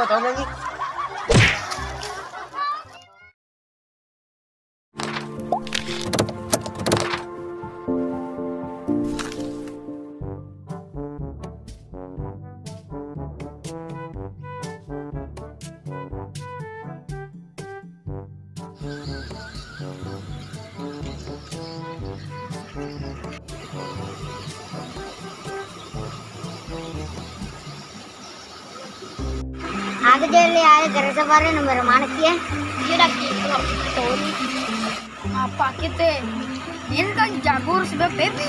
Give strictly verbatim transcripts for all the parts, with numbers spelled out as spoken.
Tolongi. Aga jelle, aga gerasa bare nomor mana ki, eh? Iya, dak, toni. Apa kita? Ini kan jagur sebab pepi.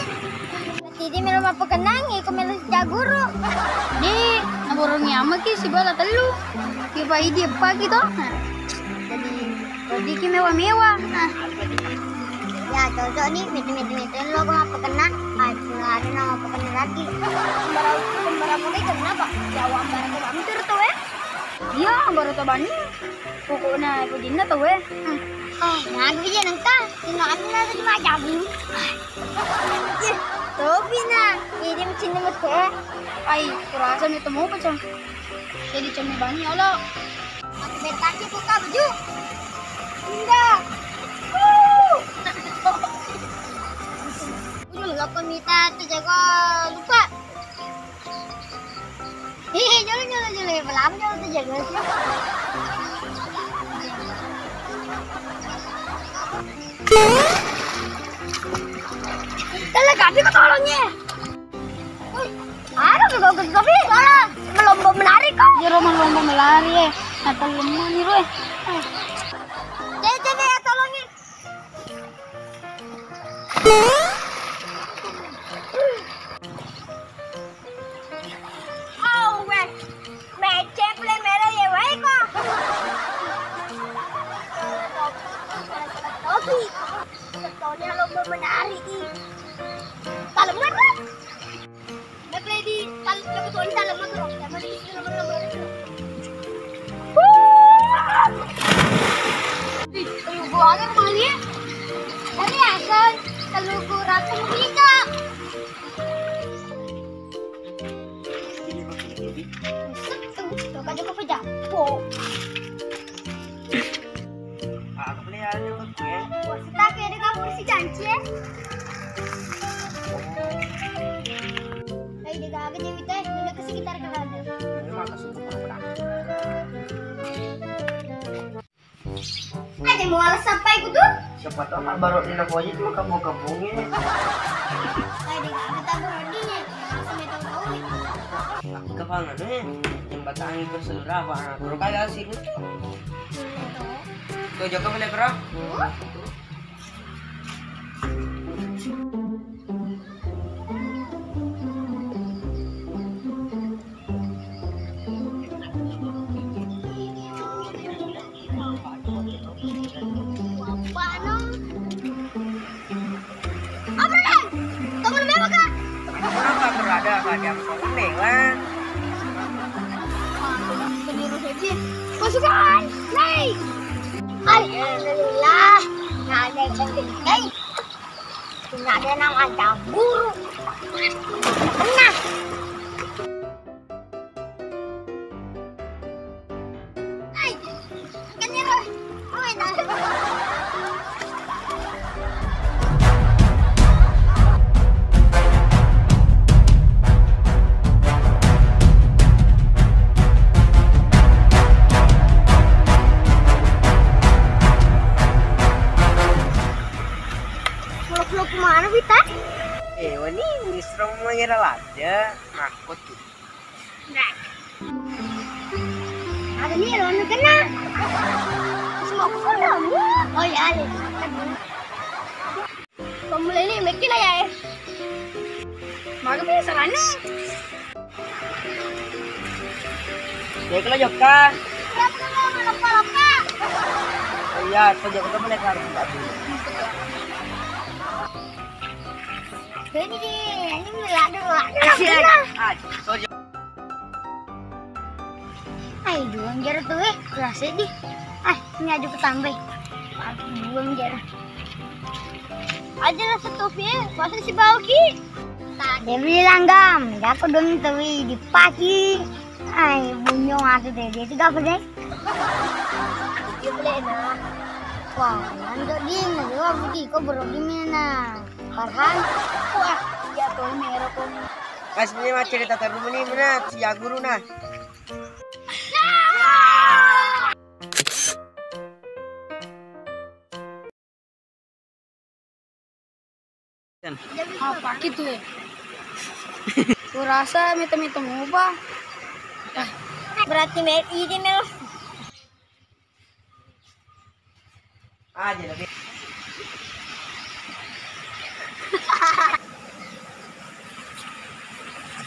Tidi melo mappakenangi, ko melo jaguru. Di, naborong yamaki sibala tellu. Ki pa idi pagi to. Nah, jadi, jadi ki mewa-mewa. Nah. Ya, cocok ni, mete-mete-mete lo ko mappakenang. Ah, ada nama mappakenang lagi. Kembara, kembara kuda kenapa? Jawa ambara ko mampir to, eh? Iya, baru to bani. Pokoknya, pokoknya to, eh. Ah, nah, aku bisa nengka. Cuma aku nasa cuma jagung. Ih, topi na. Iya, dia mecinta mete. Ai, kurasa mete mau pecah. Jadi cumi bani, Allah. Aku berkaki buka baju. Enggak. Wuh. Aku nggak pernah minta tuh jago lupa. Hehe, jolo, jolo, jolo, pelam jolo tu jago sih. Telah kaki ketolongnya. Wih, ada tuh kau kopi. Salah, melomba menari kau. Dia roman lomba melari, eh. Atau lemah nih, Roy. Cek, cek, ya, tolongin. Awe, mecep le mele ye wae ko. Topi, topi. Setonya lomba menari, ih. Taleman, Bang. Udah play di tal-, lomba tuan talem, Bang. Sama di sini lomba-lomba itu. Wuh. Ih, kayu gua aja kemana ya? Dari asal, kalau gua rasa mau pindah. Set, tuh, coba aja gua pejam. Wow. Aku beli aja buat gue. Wah, setak ya, dia kabur si janci ya. Ayo, dia kagak jadi teh, dia ke sekitar ke sana. Ini mah kasih bukan pedang. Aja mau alas sampai ku tuh. Siapa tahu kan baru di Napoji cuma kampung-kampungnya. Ayo, dia kagak tabur hadinya. Sampai tahu-tahu. Aku kepangan deh. Jembatangi perselera apa? Nah, terus kagak sih. Tuh, joko boleh, Bro? Apa, Bro? Temen memang, Kak? Kenapa berada pada aku? Aneh, Wan. Pasukan, naik. Alhamdulillah. Nggak ada yang cantik, guys. Nggak ada yang ada guru. Pernah. Ai, kan nyerah. Oh, enak. Vlog-vlog mana, Wita? Eh, wani, misro mengira lada. Nah, kok tuh. Ada nih, lawan kena. Semua aku kena. Oh ya, ada. Pemula ini, mekin aja ya. Maga punya sarana. Ya, kalau Jokka. Iya, kalau Jokka tuh mulai kelar. Ini deh, ini mulai dulu. Ah, sorry. Ai, duang jara tuh, eh, kelas di. Ah, ini aja ku tambah. Duang jara. Aja lah satu, eh, masa si bau ki? Tak ada bilang, Gam. Jago dong tuh, eh, dipaki. Ai, bunyo atu deh, dia tiga apa deh? Dia boleh na. Wah, lanjut di, na jawab di, kau baru di mana? Farhan, wah, iya tuh merah kau. Pas ini mah cerita terlalu ini mana si ya guru nah. Apa gitu ya? Kurasa mita-mita mupa. Berarti mer ini mel. Aja lebih.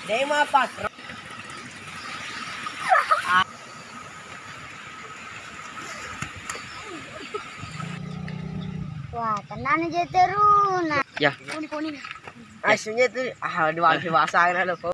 Dema pas. Wah, tenang aja teruna. Ya. Poni, poni. Asunya tuh, ah, dua kali bahasa kan ada.